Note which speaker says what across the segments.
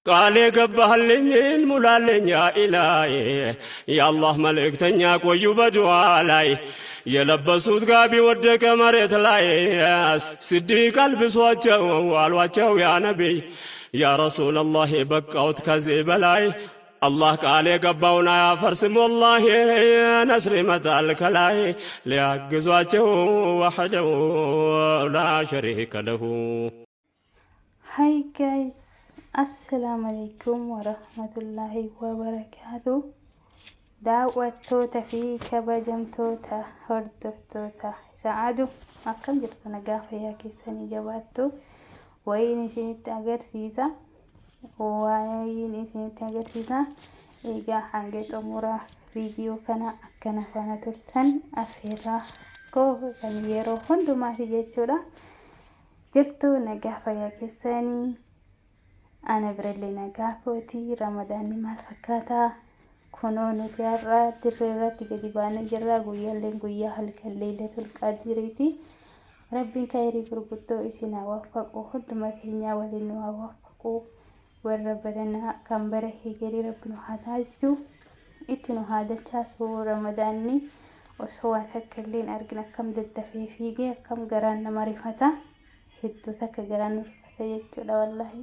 Speaker 1: ቃል የገባህልኝን ሙላልኝ ያ ኢላሂ። የአላህ መልእክተኛ ቆዩ በዱዓ ላይ፣ የለበሱት ጋቢ ወደቀ መሬት ላይ። ስዲቅ አልብሷቸው አሏቸው ያ ነቢይ፣ ያ ረሱለላህ በቃውት ከዚህ በላይ። አላህ ቃል የገባውን አያፈርስም ወላሂ፣ ነስር ይመጣል ከላይ ሊያግዟቸው ወሕደሁ ላ ሸሪከ ለሁ።
Speaker 2: Hi guys, Assalamu alaikum warahmatullahi wabarakatuh. Daawwattoota fi kabajamtoota hordoftoota Sa'aadu, akkam jirtu? Nagaa fayyaa keessanii jabaattu? Wayiin isinitti agarsiisa. Wayiin isinitti agarsiisa. Egaa hanga xumura viidiyoo kana akkana faana turtan affeerraa koo kan yeroo hundumaati jechuudha. Jirtu nagaa fayyaa keessanii? Ana birallee nagaa kooti. Ramadaanni maal fakkaataa? Kunoo nuti har'a dirree irratti gadi baanee jirra. Guyyaalleen guyyaa halkan Leeylatul Qadiriiti. Rabbiin khayrii gurguddoo isin haa waffaqu. Hunduma keenyaa waliin nu haa waffaqu. Warra baranaa kan bara hegerii Rabbi nu haa taasisu. Itti nu haa dachaasu. Ramadaanni osoo waa takka illee hin argin akkam daddafee fiigee, akkam garaan nama rifata. Hedduu takka garaan nu rifata jechuudha wallaahi.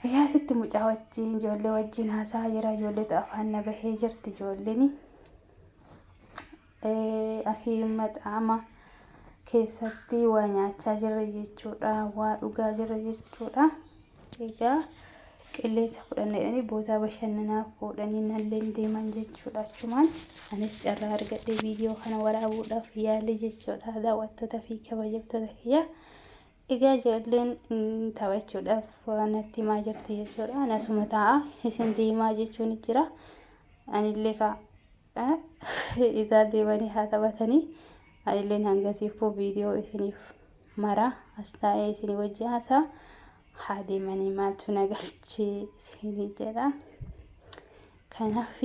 Speaker 2: Egaa asitti mucaa wajjin, ijoollee wajjin haasaa jira. Ijoolleetu afaan na bahee jirti ijoolleen. Asii maxaama keessatti waa nyaachaa jirra jechuudha. Waa dhugaa jirra jechuudha. Egaa qilleensa fudhanna jedhanii bootaa bashannanaa fuudhanii nalleen deeman jechuudha. Achumaan anis carraa argadhee viidiyoo kana waraabuudhaaf yaale jechuudha. Daawwattoota fi kabajamtoota kiyya. Egaa ijoolleen taphachuudhaaf natti himaa jirti jechuudha. Ani asuma taa'a, isin deemaa jechuun jira. Anillee kaa isaan deemanii haa taphatanii. Anilleen hangasiifuu viidiyoo isiniif mara as taa'ee isinii wajji haasaa, haa deemanii, maaltu na galchee isinii jedha. Kanaaf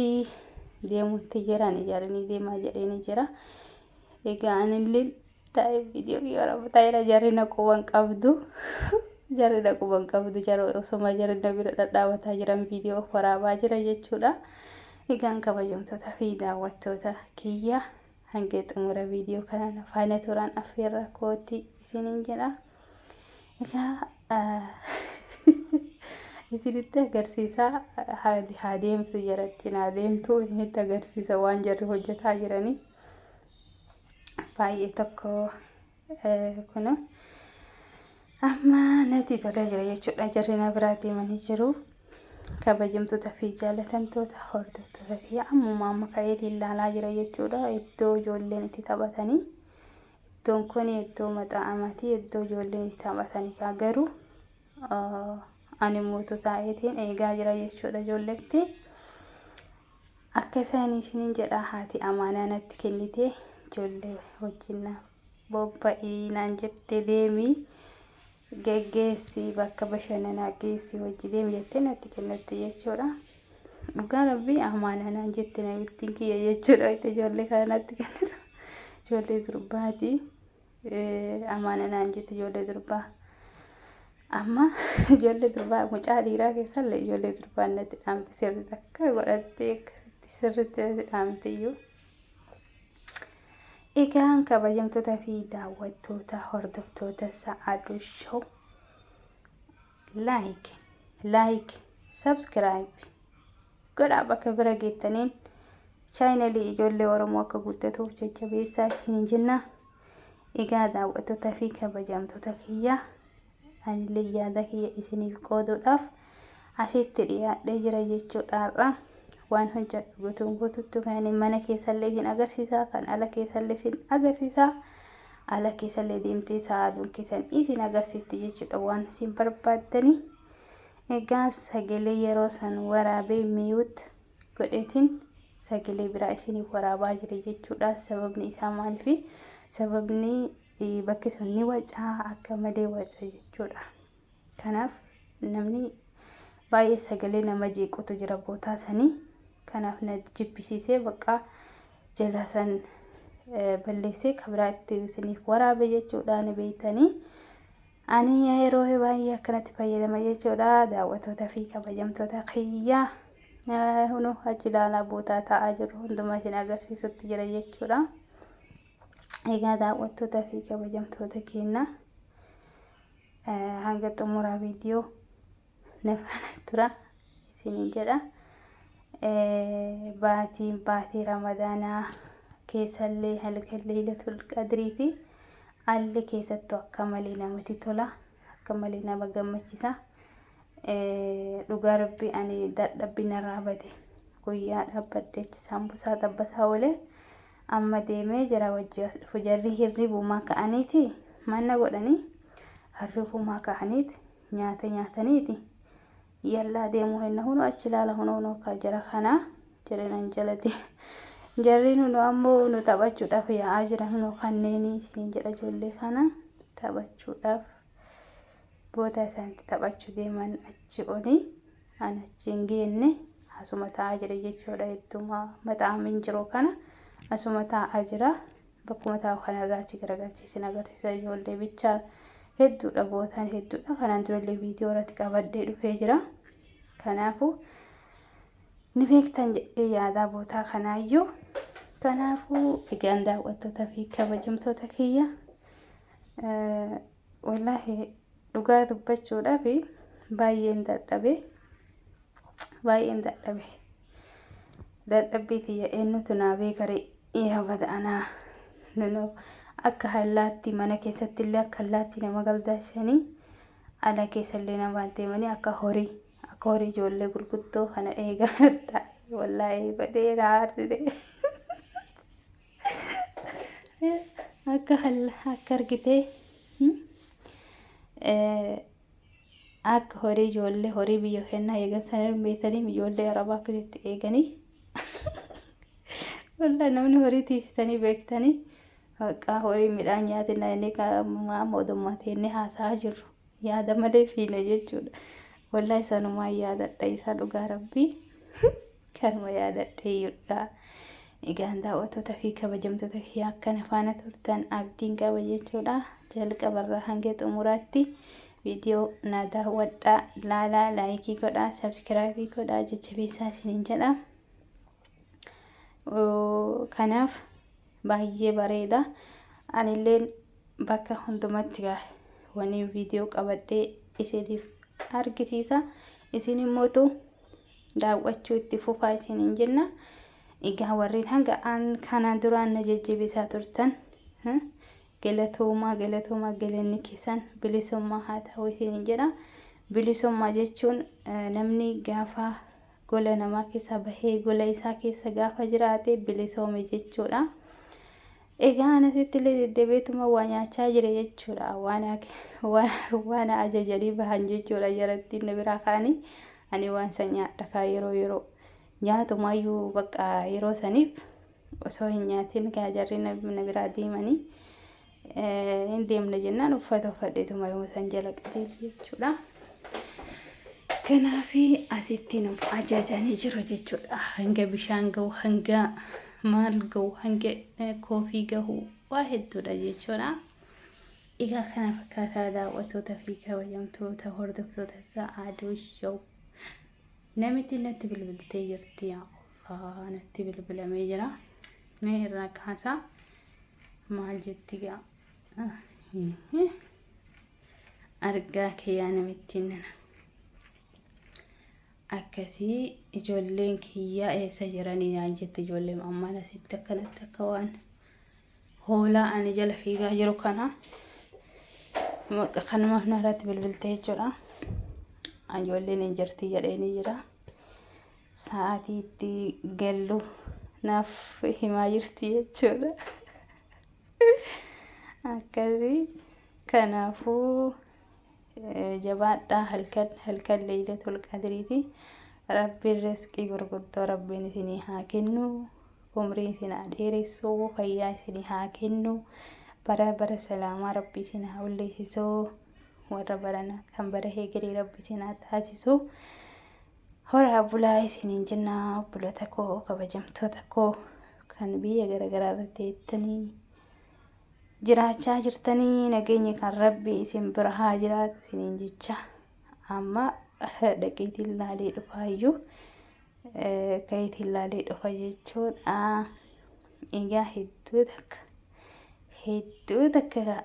Speaker 2: deemutti jiran ijaaranii deemaa jedheeni jira. Egaa anillee taa'ee viidiyoo kiyya waraabaa taa'eera. Jarri na quban qabdu. Jarri na quban qabdu. Jara osoma jarri na bira dhadhaabataa jiran viidiyoo waraabaa jira jechuudha. Egaan kabajamtoota fi daawwattoota kiyya, hanga xumura viidiyoo kanaan faana turaan affeerra kooti isiniin jedha. Egaa isinitti agarsiisaa, haa deemtu jarattiin, haa deemtu, isinitti agarsiisa waan jarri hojjetaa jiranii. Baay'ee tokko kun amma natti tolee jira jechuudha. Jarri na biraa deemanii jiru. Kabajamtoota fi jaalatamtoota hordoftoota kiyya, ammuma amma ka'eetiin ilaalaa jira jechuudha. Iddoo ijoolleen itti taphatanii. Iddoon kun iddoo maxaa'amaati. Iddoo ijoolleen itti taphatanii kaa, garuu ani mootu taa'eetiin eegaa jira jechuudha ijoolleetti. Akka isaan isiniin jedha, haati amaanaa natti kennite, ijoollee wajjin naaf bobba'ii naan jette, deemii geggeessi, bakka bashannanaa geessi, wajji deemi jettee natti kennatte jechuudha. Dhugaa Rabbii amaanaa naan jette namittiin kiyya jechuudha. Itti ijoollee kana natti kennitu. Ijoollee durbaati. Amaanaa naan jette ijoollee durbaa. Amma ijoollee durbaa, mucaa dhiiraa keessallee ijoollee durbaa natti dhaamte, sirriitti akka godhattee akkasitti sirriitti natti dhaamte iyyuu. Egaan kabajamtoota fi daawwattoota hordoftoota Sa'aaduu Show, like like subscribe godhaa, bakka bira geettaniin chaayinalii ijoollee Oromoo akka guddatuuf jajjabeessaa isiniin jenna. Egaa daawwattoota fi kabajamtoota kiyya, anillee yaada kiyya isiniif qooduudhaaf asitti dhiyaadhee jira jechuudha har'a. Waan hojjedhu guutuun guututti kan mana keessallee isin agarsiisa, kan ala keessallee isin agarsiisa. Ala keessallee deemtee sa'aaduun keessan isin agarsiifti jechuudha waan isin barbaaddanii. Egaa sagalee yeroo san waraabee mute godheetiin sagalee biraa isiniif waraabaa jira jechuudha. Sababni isaa maaliifi? Sababni bakki sun ni wacaa, akka malee waca jechuudha. Kanaaf namni baay'ee sagalee nama jeequtu jira bootaa sanii. Kanaaf na jibbisiisee bakka jala san balleessee kabiraa itti isiniif waraabe jechuudha, ni beektanii. Ani yeroo baay'ee akkanatti fayyadama jechuudha. Daawwattoota fi kabajamtoota kiyya hunu achi ilaalaa bootaa taa'aa jiru hundumaa isin agarsiisutti jira jechuudha. Egaa daawwattoota fi kabajamtoota keenya hanga xumuraa viidiyoo na faana tura isiniin jedha. Baatiin baatii Ramadaanaa keessallee halkan Leeylatul Qadriiti. Haalli keessattuu akka malee namatti tola. Akka malee nama gammachisa. Dhugaa rabbi ani dadhabbi narraa bade. Guyyaa dhaabbadhee achi saambusaa xabbasaa oolee amma deemee jara wajji as dhufu jarri hirribumaa ka'aniiti manna godhanii hirribumaa ka'aniiti nyaata nyaataniiti yallaa deemuu henna hunoo achi ilaala hunoo hunoo ka jara kanaa jirenan jalati jarriin hunoo ammoo nu taphachuudhaaf yaa'aa jiran hunoo kanneenii isiniin jedha ijoollee kana taphachuudhaaf boota isaanitti taphachuu deeman achi olii an achi hin geenne asuma taa'aa jira jechuudha hedduma maxaamin jiru kana asuma taa'aa jira. Bakkuma taa'u kanarraa achi garagalchee isin agarsiisa ijoollee bichaa hedduudha bootaan hedduudha kanaan durallee viidiyoo irratti qabadhee dhufee jira. Kanaafuu ni beektan jedhee yaadaa bootaa kanaayyuu. Kanaafuu egaan daawwattoota fi kabajamtoota kiyya wallaahi dhugaa dubbachuudhaaf baay'een dadhabe baay'een dadhabe dadhabbii tiyya eenyutu naa beekare yaa bada anaa nunoo akka hallaatti mana keessatti illee akka hallaatti nama galdaasanii ala keessa illee namaan deemanii akka horii akka horii ijoollee gurguddoo kana eegaa ta'e wallaahi badee na aarsite akka halla akka argitee akka horii ijoollee horii biyya kennaa eegan sana beektanii ijoollee arabaa akkasitti eeganii Wallah namni horii tiisitanii beektanii maqaa horii midhaan nyaatina inni mootummaa teennee haasa'aa jirru yaada malee fiine jechuudha. Wallah isanumaa yaadadha isaa dhugaa rabbii kanuma yaadadhe iyyuu Egaan daawwattoota fi kabajamtoota kiyya akkana faana turtan abdiin qaba jechuudha. Jalqabarraa hanga xumuraatti viidiyoo na daawwadhaa laalaa laayikii godhaa sabskiraayibii godhaa jajjabeessaa isiniin jedha. Kanaaf baay'ee bareeda. Anilleen bakka hundumatti wani viidiyoo qabadhee isiniif argisiisa. Isin immootu daawwachuu itti fufaa isiniin jenna. Egaa warreen hanga an kana duraan na jajjabeessaa turtan galatoomaa galatoomaa galanni keessan bilisummaa haa ta'u isiniin jedha. Bilisummaa jechuun namni gaafa gola namaa keessa bahee gola isaa keessa gaafa jiraate bilisoome jechuudha. Egaa an asitti illee deddeebi'eetuma waa nyaachaa jira jechuudha. Waan ajajanii bahan jechuudha jaratti na biraa ka'anii ani waan san nyaadha kaa yeroo yeroo nyaatumayyuu bakka yeroo saniif osoo hin nyaatin kaa jarri na biraa deemanii hin deemna jennaan uffata uffadheetuma yoo san jala qajeele jechuudha. Kanaaf asitti nuuf ajajanii jiru jechuudha. Hanga bishaan gahu, hanga maal gahu, hanga koofii gahu waa hedduudha jechuudha. Egaa kana fakkaataa daawwattoota fi kabajamtoota hordoftoota Sa'aaduu Show. Namitti natti bilbiltee jirti yaa Allah natti bilbilamee jira. Mee irraa kaasaa maal jetti gaa argaa kee yaa namittiin nana. Akkasii ijoolleen kiyyaa eessa jiranii naan jette ijoolleen ammaan asitti akkanatti akka waan hoolaa ani jala fiigaa jiru kana maqa kanumaaf narratti bilbiltee jechuudha. Ijoolleen hin jirti jedheenii jira. Sa'aatii itti gallu naaf himaa jirti jechuudha. Akkasii kanaafuu jabaadhaa halkan halkan leeylatul qadriiti. Rabbiin riskii gurguddoo rabbiin isinii haa kennu. Umrii isin haa dheeressu. Fayyaa isinii haa kennu. Bara bara salaamaa rabbi isin haa ulleessisu. Warra barana kan bara heegarii rabbi isin haa taasisu. Horaa bulaa isiniin jenna obboloota koo kabajamtoota koo kan biyya garaagaraa irra teettanii. Jiraachaa jirtanii nageenyi kan rabbi isin bira haa jiraatu isiniin jecha amma dhaqeetiin laalee dhufaayyuu ka'iitiin laalee dhufa jechuudha. Egaa hedduu takka hedduu takka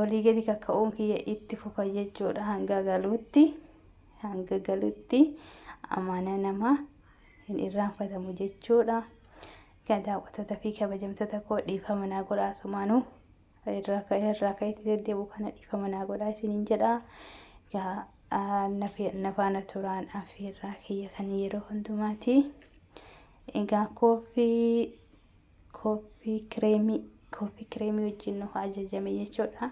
Speaker 2: olii gadi kakka'uun kiyya itti fufa jechuudha hanga galuutti hanga galutti amaana namaa hin irraanfatamu jechuudha. Egaa daawwattoota fi kabajamtoota koo dhiifama naa godhaa asumaanuu irraa ka'ee irraa ka'eetti deddeebi'u kana dhiifama naa godhaa isiniin jedha. Egaa na faana turaan affeerraa kiyya kan yeroo hundumaati. Egaa kooffii kooffii kireemii kooffii kireemii wajjin nu ajajame jechuudha.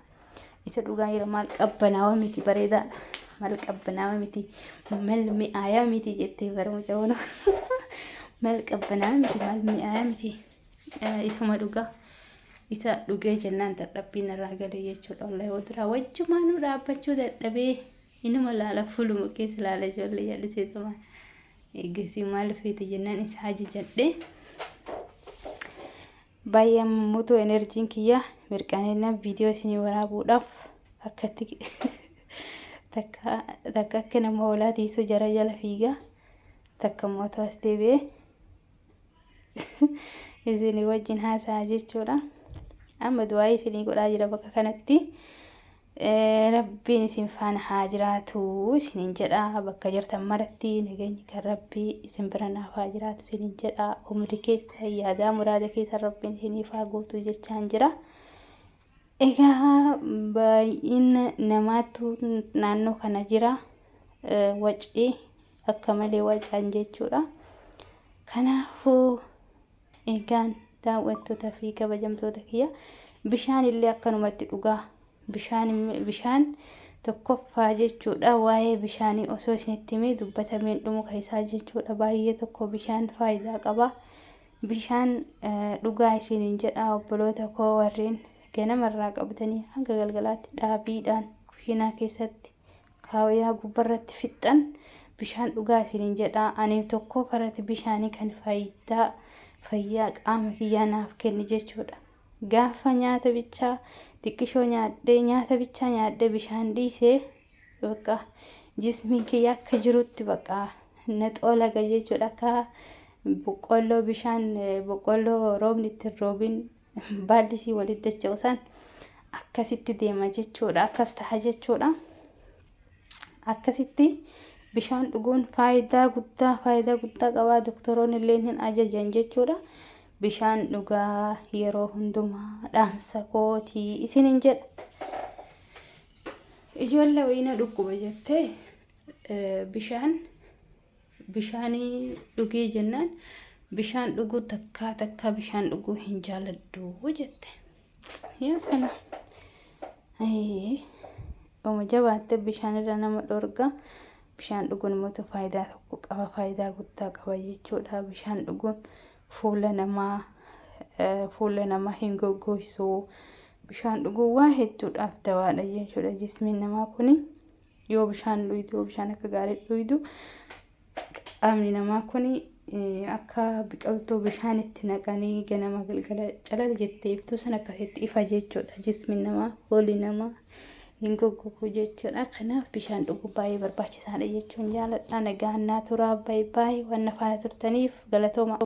Speaker 2: Isa dhugaa yeroo maal qabbanaawa miti bareedaadha. Maal qabbanaawa miti mal mi'aayaa miti jettee bara mucaawwan mal qabbanaawa miti mal mi'aayaa miti isuma dhugaa. Isa dhugee jennaan dadhabbiin irraa galee jechuudha. Wallahi wal duraa wajjumaanuu dhaabbachuu dadhabee inuma laala fuuluma keessa laala ijoollee jalliseetuma. Eegasii maal feete jennaan isa ajajadhe. Baay'ee ammutu enerjiin kiyya mirqaaneennaan viidiyoo isinii waraabuudhaaf akkatti takka takka akka nama hoolaa tiisuu jara jala fiiga takka immoo as deebi'ee isinii wajjin haasa'a jechuudha. Amma du'aa isinii godhaa jira bakka kanatti. Rabbiin isin faana haa jiraatu isiniin jedha bakka jirtan maratti nageenyi kan rabbii isin bira naaf haa jiraatu isiniin jedha umri keessa yaadaa muraada keessa rabbiin isiniif haa guutu jechaan jira. Egaa baay'ina namaatu naannoo kana jira wacii akka malee wacaan jechuudha. Kanaafuu egaan daawwattoota fi kabajamtoota kiyya bishaan illee akkanumatti dhugaa bishaan bishaan tokkoffaa jechuudha waa'ee bishaanii osoo isinitti himee dubbatameen dhumu keessaa jechuudha baay'ee tokko bishaan faayidaa qaba bishaan dhugaa isiniin jedha obboloota koo warreen ganamarraa qabdanii hanga galgalaatti dhaabiidhaan kushiinaa keessatti kaawayaa gubbarratti fixxan bishaan dhugaa isiniin jedha ani tokko farati bishaanii kan faayidaa fayyaa qaama kiyyaa naaf kenne jechuudha gaafa nyaata bichaa xiqqishoo nyaadhee nyaata bichaa nyaadhee bishaan dhiisee bakka jismiin kiyya akka jirutti bakka na xoolaga jechuudha akka boqqolloo bishaan boqqolloo roobni itti hin roobin baalli isii walitti dacha'u san akkasitti deema jechuudha akkas ta'a jechuudha akkasitti bishaan dhuguun faayidaa guddaa faayidaa guddaa qabaa doktoroonni illee hin ajajan jechuudha bishaan dhugaa yeroo hundumaa dhaamsa kootii isinin jedha ijoollee wayina dhukkuba jettee bishaan bishaanii dhugee jennaan bishaan dhuguu takkaa takkaa bishaan dhuguu hin jaaladhu jette. Yaa sana oma jabaatte bishaan irra nama dhorga. Bishaan dhuguun immoo faayidaa tokko qaba faayidaa guddaa qaba jechuudha. Bishaan dhuguun fuula namaa fuula namaa hin goggoysu. Bishaan dhuguun waa hedduudhaaf dawaadha jechuudha. Jismiin namaa kuni yoo bishaan dhuydu yoo bishaan akka gaarii dhuydu qaamni namaa kun akka biqiltuu bishaan itti naqanii ganama galgala calal jettee iftuu san akkasitti ifa jechuudha. Jismiin namaa foolii namaa hin goggogu jechuudha. Kanaaf bishaan dhuguu baay'ee barbaachisaadha jechuun jaaladha. Nagaan naa turaa baay'ee baay'ee waan na faana turtaniif galatooma.